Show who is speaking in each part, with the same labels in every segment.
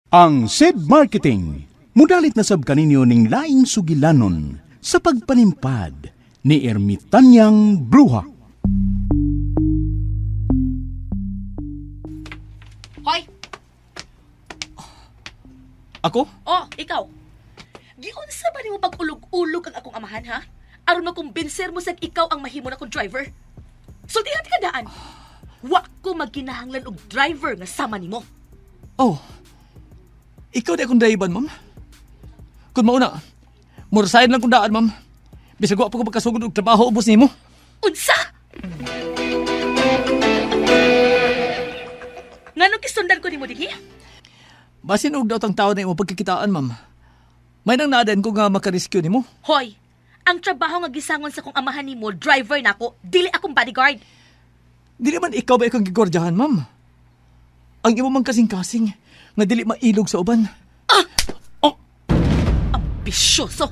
Speaker 1: Ang SED Marketing, mudalit na sab kaninyo ning laing sugilanon sa pagpanimpad ni Ermitanyang Bruha.
Speaker 2: Hoy!
Speaker 3: Ako?
Speaker 2: Oh, ikaw. Giunsa ba nimo pag-ulog-ulog ang akong amahan, ha? Aron makumbinser mo sag ikaw ang mahimo na kong driver. Sultihan ka daan. Wa ko magkinahanglan og driver nga sama nimo.
Speaker 3: Oh. Ikaw di akong driver, ma'am. Kung mauna, murasahin lang kong daan, ma'am. Bisag wa pa ko pagkasugod og trabaho ubos nimo.
Speaker 2: Unsa? Nganong gisundan ko nimo dinhi?
Speaker 3: Basin og daot ang tao na imo pagkakitaan, ma'am. May nang naadan ko nga makarescue nimo.
Speaker 2: Hoy, ang trabaho nga gisangon sa kong amahan nimo, driver nako, dili akong bodyguard.
Speaker 3: Dili man ikaw ba ikong gigordyahan, ma'am? Ang imo mang kasing-kasing nga dili mailog sa uban. Oh,
Speaker 2: Ambisyoso.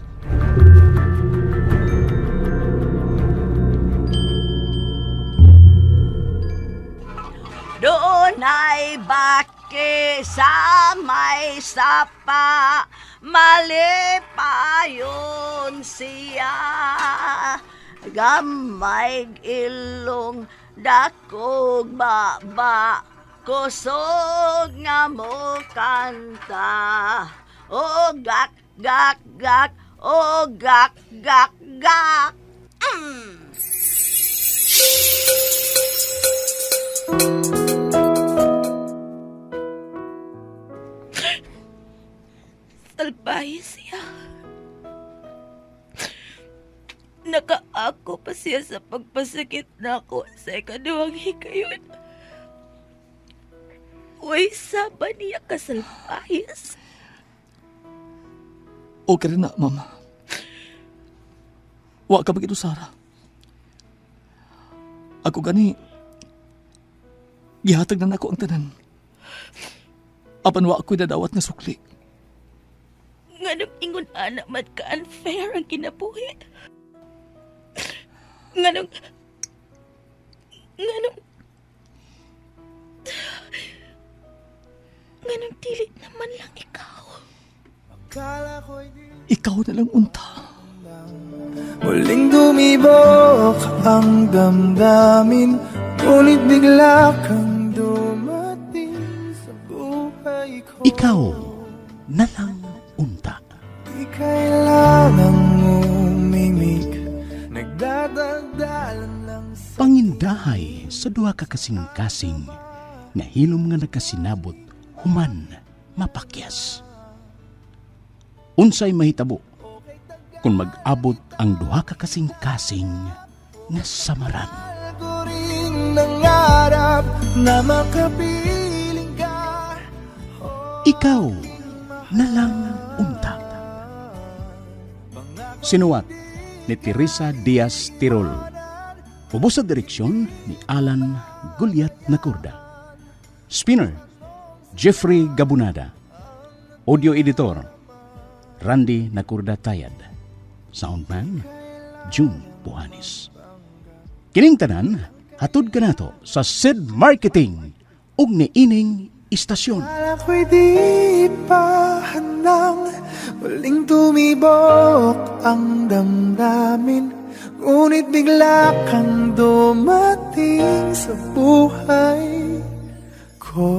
Speaker 4: Doon ay baki sa may sapa, malipayon siya. Gamay ilong dakog baba, kusog nga mo kanta. O gak, gak, gak, o gak, gak, gak.
Speaker 2: Salbahe siya. Nakaako pa siya sa pagpasakit nako sa ikaduhang hikayon. Uy, saba niya kasalbahis.
Speaker 3: Okay rin na, ma'am. Wa ka bagito, Sara. Ako gani, gihatag na nako ang tanan. Apan wa ako'y dadawat nga sukli.
Speaker 2: Nganong ingon ana man ka unfair ang kinabuhi. Nganong nganong nganong dili naman lang ikaw.
Speaker 3: Ikaw na lang unta.
Speaker 5: Muling tumibok ang damdamin, ngunit bigla kang dumating sa buhay ko.
Speaker 1: Ikaw na lang unta.
Speaker 5: Di kailangang umimik, nagdadaldalan lang sa
Speaker 1: Pangindahay sa duha ka kasing-kasing nga hilom nga nagkasinabot human mapakyas. Unsay mahitabo kung mag-abot ang duha ka kasing-kasing nga samaran.
Speaker 5: ko rin nangarap na makapiling ka.
Speaker 1: Ikaw na lang unta. Sinuwat ni Teresa Diaz Tirol. Ubos sa direksyon ni Alan Gulyat Nakurda. Spinner, Jeffrey Gabunada. Audio editor, Randy Nakurda Tayad. Soundman, June Buhanis. Kining tanan, hatod kanato sa Sid Marketing ug niining istasyon.
Speaker 5: Akala ko'y di pa handang muling tumibok ang damdamin, ngunit bigla kang dumating sa buhay ko.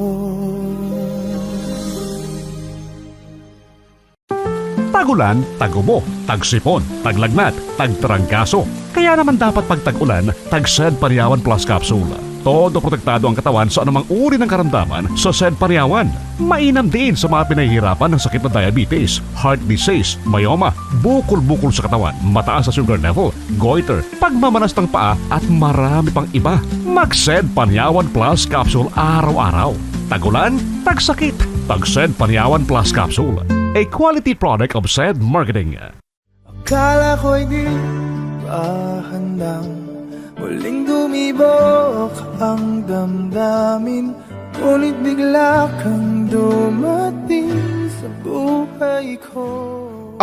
Speaker 6: Tagulan, tagubo, tagsipon, taglagnat, tagtrangkaso. Kaya naman dapat pag tag-ulan, tag-Sed Pariawan Plus Capsule. Todo protektado ang katawan sa anumang uri ng karamdaman sa Sed Pariawan. Mainam din sa mga pinahihirapan ng sakit na diabetes, heart disease, myoma, bukol-bukol sa katawan, mataas sa sugar level, goiter, pagmamanas ng paa at marami pang iba. Mag-Sed Pariawan Plus Capsule araw-araw. Tagulan, tagsakit. Tag-Sed Pariawan Plus Capsule. A quality product of said marketing.
Speaker 5: Akala ko'y di pa handang muling tumibok ang damdamin, ngunit bigla kang dumating sa buhay ko.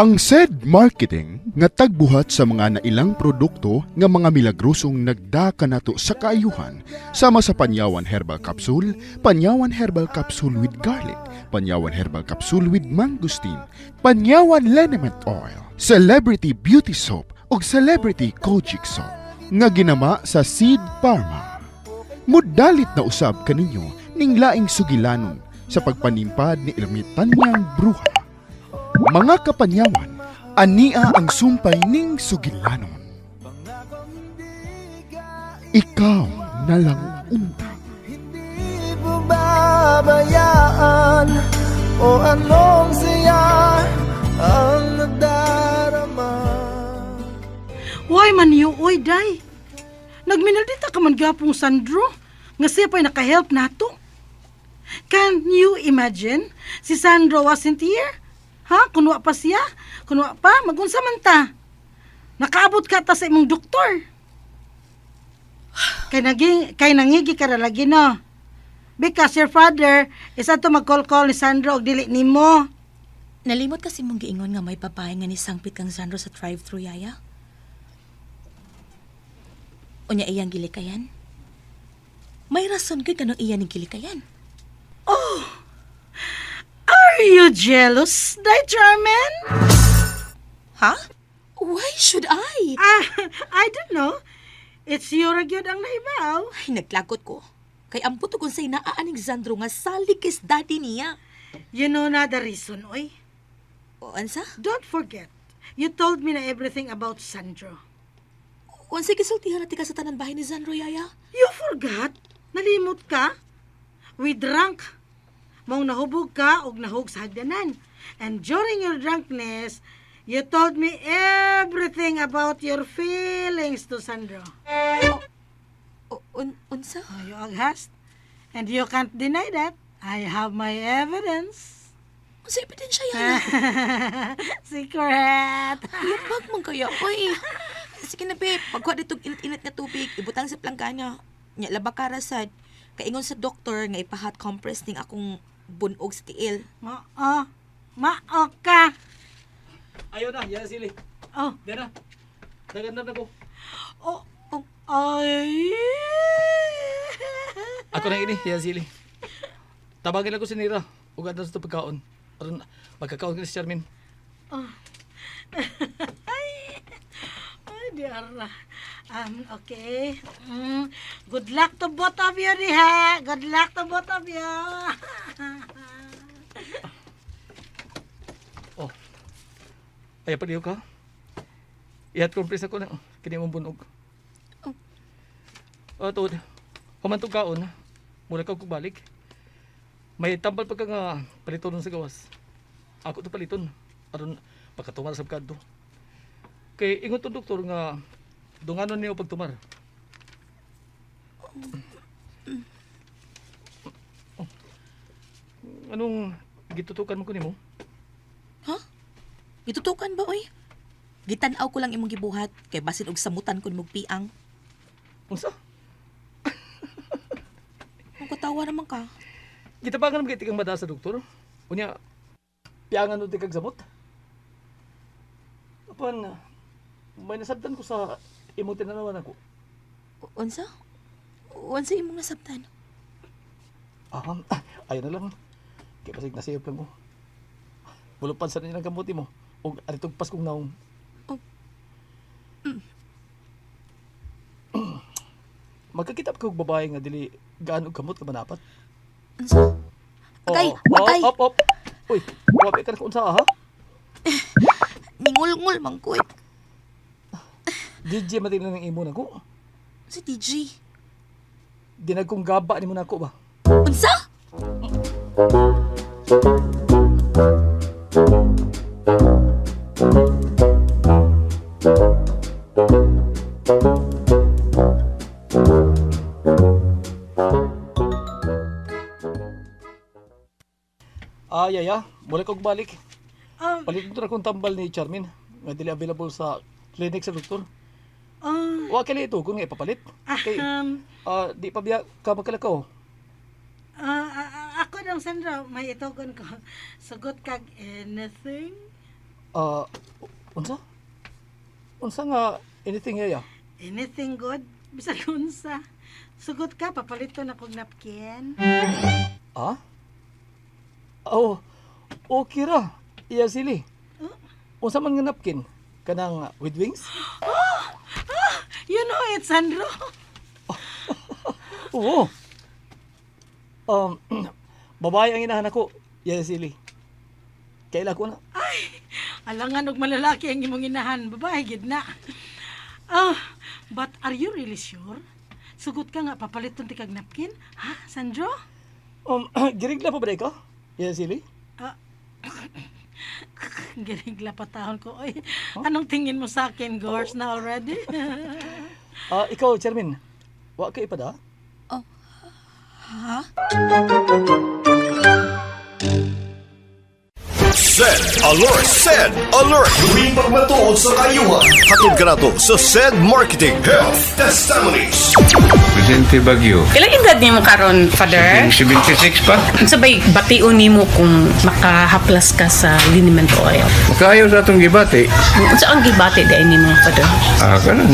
Speaker 7: Ang said marketing Nga tagbuhat sa mga nailang produkto nga mga milagrosong nagdaka nato sa kaayuhan sama sa Panyawan Herbal Capsule, Panyawan Herbal Capsule with Garlic, Panyawan Herbal Capsule with Mangosteen, Panyawan Liniment Oil, Celebrity Beauty Soap ug Celebrity Kojic Soap nga ginama sa Seed Pharma. Mudalit na usab kaninyo ning laing sugilanon sa pagpanimpad ni Ermitanyang Bruha. Mga kapanyawan, ania ang sumpay ning sugilanon. Ikaw na lang unta.
Speaker 5: Hindi pababayaan o anong saya ang nadarama.
Speaker 8: Why man yu, oy, day. Nagminaldita ka man gapong Sandro. Nga siya pa'y nakahelp nato. Can you imagine? Si Sandro wasn't here? Ha? Kunwa pa siya? Kunwa pa? Magunsa man ta? Nakaabot ka ta sa imong doktor. Kay, naging, kay nangigi ka ra lagi, no? Because your father is ato mag-call-call ni Sandro og dili nimo.
Speaker 2: Nalimot kasi mong giingon nga may babae nga nisangpit kang Sandro sa drive-thru, Yaya. Unya iyang gilikayan. May rason gyud kanong iya ning gilikayan.
Speaker 8: Are you jealous, Day Charmin?
Speaker 2: Ha? Why should I?
Speaker 8: Ah, I don't know. It's your gyud ang naibaw.
Speaker 2: Ay, naglagot ko. Kay ang puto kung sa'y naaaning Sandro nga salig kis daddy niya.
Speaker 8: You know na the reason, oy.
Speaker 2: O, ansa?
Speaker 8: Don't forget, you told me na everything about Sandro.
Speaker 2: Unsay gisultihan na tika sa tanan bahay ni Sandro, Yaya?
Speaker 8: You forgot? Nalimot ka? We drank. Mong nahubog ka og nahug sa hagdanan. And during your drunkenness, you told me everything about your feelings to Sandro.
Speaker 2: O, unsa?
Speaker 8: Oh, you aghast. And you can't deny that. I have my evidence.
Speaker 2: Unsa ebidensya, Yaya?
Speaker 8: Secret.
Speaker 2: Lupag man kaya, oy. Sige na, babe. Pagkuha dito init-init nga tubig, ibutang sa planggana. Nya, laba ka rasad. Kaingon sa doktor nga ipa-hot compress ning akong bunog sa tiil.
Speaker 8: Mao. Mao ka.
Speaker 3: Ayaw na, yan sili.
Speaker 8: Oh.
Speaker 3: Diyan na. Nagandam na ko.
Speaker 8: Oh. Oh. Ay.
Speaker 3: Ako na ini, yan sili. Tabagin ako si Nira. Ug adto sa pagkaon. Aron magkakaon ka ni si Charmin.
Speaker 8: Ay. Ay, di ara. Okay. Good luck to both of you diha. Good luck to both of you.
Speaker 3: Oh. Ayaw pa ka. Ihat compress ako na. Kini mong bunog. Oh, tuod. Humantog kaon. Mula ka kog balik. May tambal pa ka nga paliton sa gawas. Ako to paliton. Aron pagkatumar sa kadto. Kay ingon to doktor nga dunganon niyo pagtumar. Oh. Anong gitutukan mo ko nimo?
Speaker 2: Ha? Gitutukan ba, oy? Gitan-aw ko lang imong gibuhat kay basin og samutan kun mong piang.
Speaker 3: Unsa?
Speaker 2: Ang katawa naman ka.
Speaker 3: Gitabangan naman kay tikang mada sa doktor. Unya, piangan nun tikag samot. Apan, may nasabtan ko sa imong tinanawan ako.
Speaker 2: Unsa? Unsa imong nasabtan?
Speaker 3: Ah, ayaw na lang. Kaya pasig nasayop lang ko. Bulupan sa nilang kamuti mo. O aritog pas kong naong.
Speaker 2: Oh.
Speaker 3: Magkakita pa kog babae nga dili gaano og kamot ka manapat.
Speaker 2: Unsa? Agay,
Speaker 3: Oo,
Speaker 2: agay.
Speaker 3: Op, op. Uy, wapi ka na kung unsa ha?
Speaker 2: Ningulngul man ko. eh.
Speaker 3: DJ matingnan ng imo nako.
Speaker 2: Si DJ.
Speaker 3: Dinag kong gaba ni mo nako ba?
Speaker 2: Unsa?
Speaker 3: Ah, yaya, mula kog balik. Palit mo akong tambal ni Charmin nga dili available sa clinic sa doktor.
Speaker 8: Oh,
Speaker 3: Wa kali ito kung nga ipapalit. Kay di pa biya ka magkalakaw.
Speaker 8: Ako dong Sandro, may itugon ko. Sugot kag anything?
Speaker 3: Ah, unsa? Unsa nga anything yaya?
Speaker 8: Anything good? Bisag unsa. Sugot ka, papaliton akong napkin.
Speaker 3: Ah? Oh, okay ra. Iya sili. Unsa man nga napkin? Kanang with wings?
Speaker 8: You know it, Sandro.
Speaker 3: Oo. Babae ang inahan ako. Iya sili. Kaila ko na.
Speaker 8: Alangan og malalaki ang imong inahan, babae gid na. Ah, but are you really sure? Sugot ka nga papaliton ti kag napkin? Ha, Sandro?
Speaker 3: Girigla pa ba ka? Iya sili?
Speaker 8: Ah, Girigla pa taon ko. Oy, anong tingin mo sa akin, Gors, na already?
Speaker 3: Ah, ikaw, Chairman. Wa ka ipada?
Speaker 2: Oh, ha?
Speaker 9: Send alert! Send alert! Tuwing pagmatuod sa kayuhan. Hatod ka nato sa Send Marketing Health Testimonies.
Speaker 10: Vicente Baguio.
Speaker 11: Ilang edad nimo karon, Father?
Speaker 10: 76 pa.
Speaker 11: Unsa bay bation nimo kung makahaplas ka sa liniment oil?
Speaker 10: Makayo sa atong gibati.
Speaker 11: Unsa ang gibati dai nimo, Father?
Speaker 10: Ah, kanang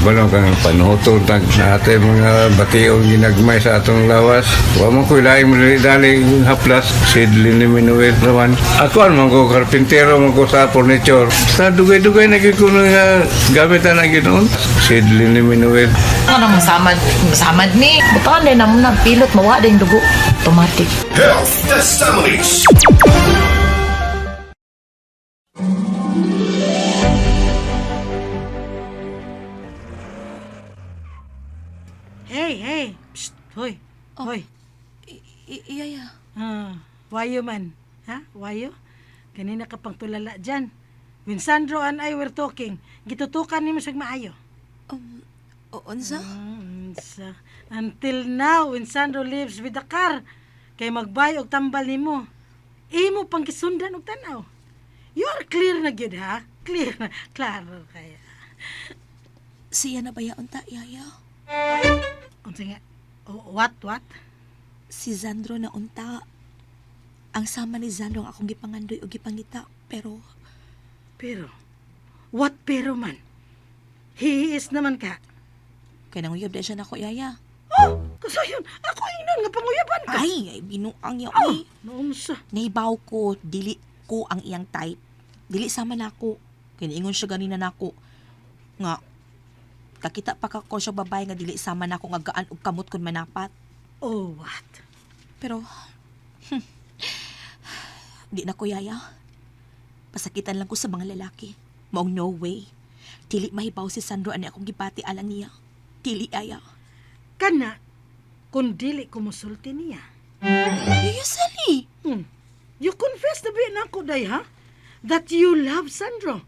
Speaker 10: balong kang panuto tag ate mga bation ginagmay sa atong lawas. Wa man ko'y laing madali-dali haplas. Sidlin ni Minuel naman. Ako man ko karpintero man ko sa furniture. Sa dugay-dugay na gyud ko nga gamit na ginoon. Sidlin ni Minuel.
Speaker 12: Ano masamad, masamad ni. Butangan din na muna, pilot, mawa din dugo. Automatic.
Speaker 9: Health Testimonies.
Speaker 8: Hey, hey. Psst, hoy. Hoy.
Speaker 2: Iyaya.
Speaker 8: Ah, wayo man. Ha? Wayo? Ganina ka pang tulala dyan. When Sandro and I were talking, gitutukan nimo siyang maayo.
Speaker 2: Unsa?
Speaker 8: Unsa? Until now, when Sandro lives with the car, kay magbay og tambal nimo. Imo pang gisundan og tan-aw. You are clear na gyud ha? Clear na. Klaro kaya.
Speaker 2: Siya na ba unta, Yaya?
Speaker 8: Unsa nga? Oh, what what?
Speaker 2: Si Zandro na unta. Ang sama ni Zandro ang akong gipangandoy o gipangita, pero
Speaker 8: Pero what pero man? He is naman ka.
Speaker 2: kay nanguyab na siya nako, Yaya.
Speaker 8: Oh, kasayon, ako ingnon nga panguyaban ka.
Speaker 2: Ay, ay binuang ya,
Speaker 8: Oh,
Speaker 2: uy.
Speaker 8: naunsa.
Speaker 2: Nahibaw ko, dili ko ang iyang type. Dili sama nako. Kay niingon siya ganina nako. Nga, kakita pa ka ko siya babae nga dili sama nako nga gaan og kamot kun manapat.
Speaker 8: Oh, what?
Speaker 2: Pero, di na ko, Yaya. Pasakitan lang ko sa mga lalaki. Maong no way. Dili mahibaw si Sandro ani akong gibati alang niya. Dili, Yaya.
Speaker 8: Kana, kung dili ko musulti niya.
Speaker 2: Yaya, Sally!
Speaker 8: You confess na ba na ako, day, ha? That you love Sandro.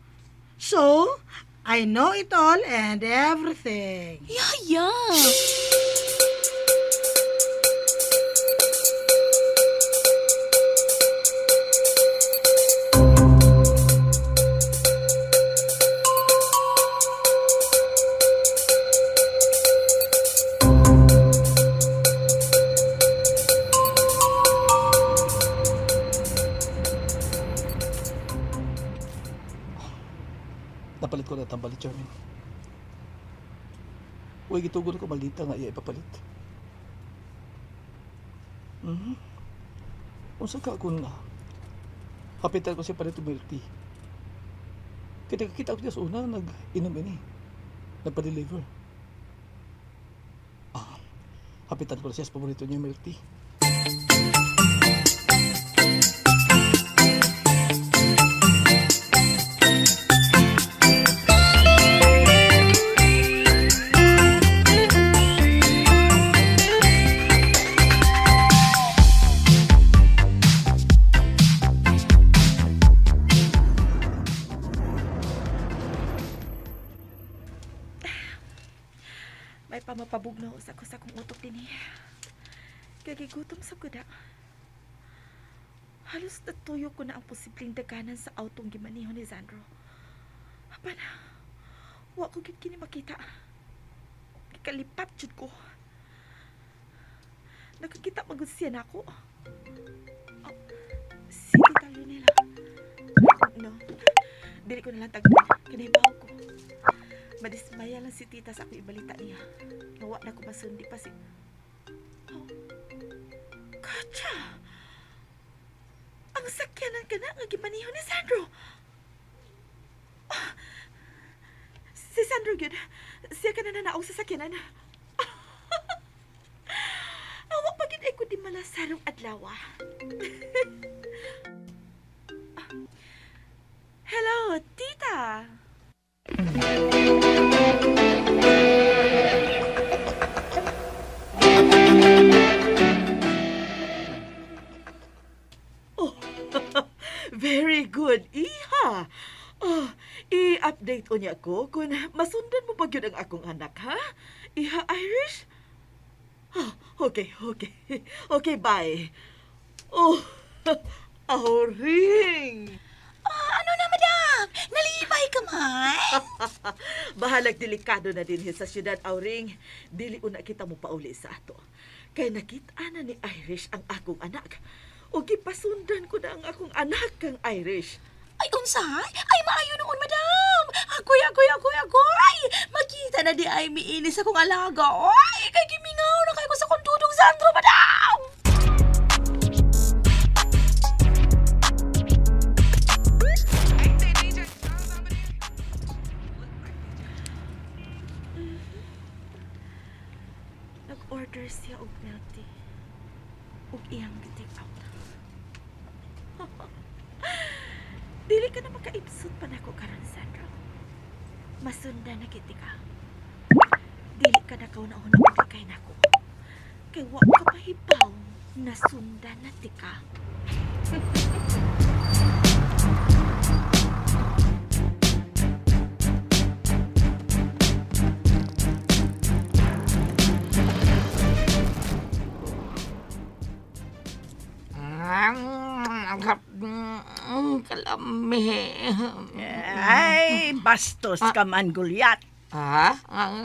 Speaker 8: So, I know it all and everything.
Speaker 2: Yaya!
Speaker 3: Napalit ko na tambal, Chairman. Uy, gitugon ko maldita nga iya ipapalit. Unsa ka kung hapitan ko siya palit og milk tea. Kaya nakakita ko niya sa una, nag-inom ini. Nagpa-deliver. Ah, hapitan ko na siya sa paborito niya milk tea.
Speaker 2: May pamapabugnaw sa ko sa akong utok din eh. Kagigutom sa kuda. Halos natuyo ko na ang posibleng daganan sa autong gimaniho ni Zandro. Apan, wa ko gid kini makita. Gikalipat jud ko. Nakakita magud siya nako. Oh, si Tita Leonela. No, dili ko na lang tagpon. Kinahibaw ko. Madismaya lang si tita sa akong ibalita niya. Nawa na ko masundi pa si... Oh. Katya! Ang sakyanan ka na nga gimaniho ni Sandro. Ah, si Sandro gyud. Siya ka na nanaog sa sakyanan. Awa pa gid ay ko di malasarong adlaw. Hello, tita. Oh, very good, iha. Oh, i-update unya ko kung masundan mo pa gyud ang akong anak, ha? Iha, Irish? Oh, okay, okay. Okay, bye. Oh, auring.
Speaker 4: Ano na, madam? Nalibay ka man?
Speaker 2: Bahalag delikado na din sa siyudad, Auring. Dili una kita mo pauli sa ato. Kay nakita na ni Irish ang akong anak. O gipasundan ko na ang akong anak kang Irish.
Speaker 4: Ay, unsay? Ay, maayo noon, madam! Agoy, agoy, agoy, agoy! Makita na di ay miinis akong alaga. Ay, kay gimingaw na kayo ko sa kondudong Sandro, madam!
Speaker 2: Nag-order siya og milk tea. Ug iyang take out. Dili ka na makaibsot pa nako karon, Sandro. Masundan na kiti ka. Dili ka na kauna-una og kay nako. Kay wa ka mahibaw nasundan na ti ka.
Speaker 13: Kalami.
Speaker 4: Ay, bastos ka man, Gulyat.
Speaker 13: Ha?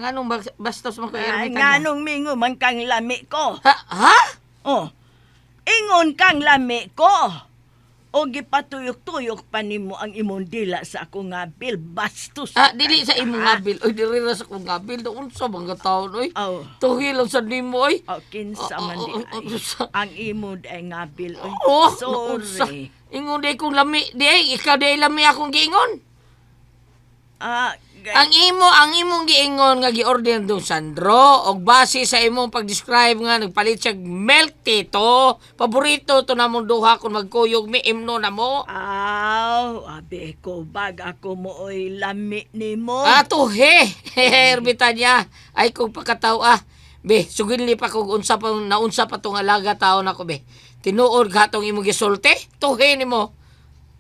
Speaker 13: Nganong bastos mo ko,
Speaker 4: Ay,
Speaker 13: Ermita?
Speaker 4: nganong mingo man kang lami ko.
Speaker 13: Ha? Ha?
Speaker 4: Oh, ingon kang lami ko. O gipatuyok-tuyok pa nimo ang imong dila sa akong ngabil. Bastos.
Speaker 13: Ah, dili sa imong ngabil. Oy, dili ra sa akong ngabil. Unsa bang taon, oy?
Speaker 4: Oh.
Speaker 13: Tuhi lang sa nimo, oy.
Speaker 4: Oh, kinsa man di ay. Ang imo di ay ngabil, oy.
Speaker 13: Oh, naunsa.
Speaker 4: Sorry.
Speaker 13: Ingon di kong lami. Di ay, ikaw di ay lami akong giingon.
Speaker 4: Ah,
Speaker 13: Ang imo, ang imong giingon nga gi-order dong Sandro og base sa imong pag-describe nga nagpalit siya milk tea to. Paborito to namong duha kung magkuyog mi imno na mo.
Speaker 4: Aw, abi ko bag ako mo oy lami nimo.
Speaker 13: Ah, tuhe. Ermita niya. Ay kung pagkatao ah. Be, sugili pa kung unsa pa naunsa pa tong alaga tao nako be. Tinuod ka tong imong gisulti? Tuhe nimo.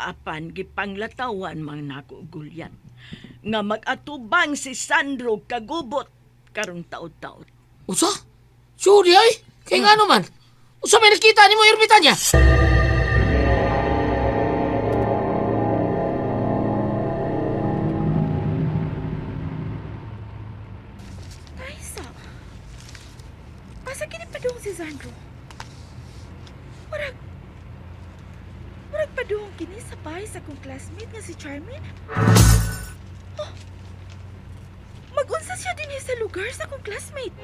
Speaker 4: Apan gipanglatawan man nako Gulyat nga mag-atubang si Sandro kagubot karong taod-taod.
Speaker 13: Usa? Sure ay. Kay ngano man? Usa may nakita nimo ermita niya?
Speaker 2: Kaisa, asa kini padung si Sandro? Murag, murag padung kini sa bahay sa akong classmate nga si Charmaine. Oh, mag-unsa siya din sa lugar sa akong classmate.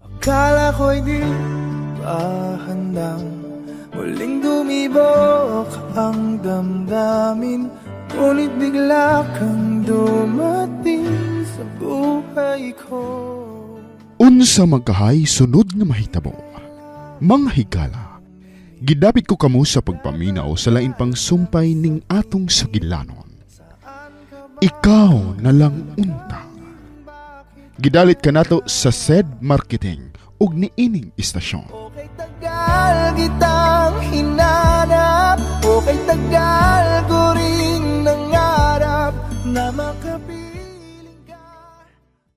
Speaker 5: Akala ko'y di pa handang muling dumibok ang damdamin, ngunit bigla kang dumating sa buhay ko.
Speaker 7: Unsa magkahay sunod nga mahitabo. Mga higala, gidapit ko kamo sa pagpaminaw sa lain pang sumpay ning atong sugilanon. Ikaw na lang unta. Gidalit kanato sa SED Marketing ug niining istasyon.
Speaker 5: Okay tagal kitang hinanap, okay tagal.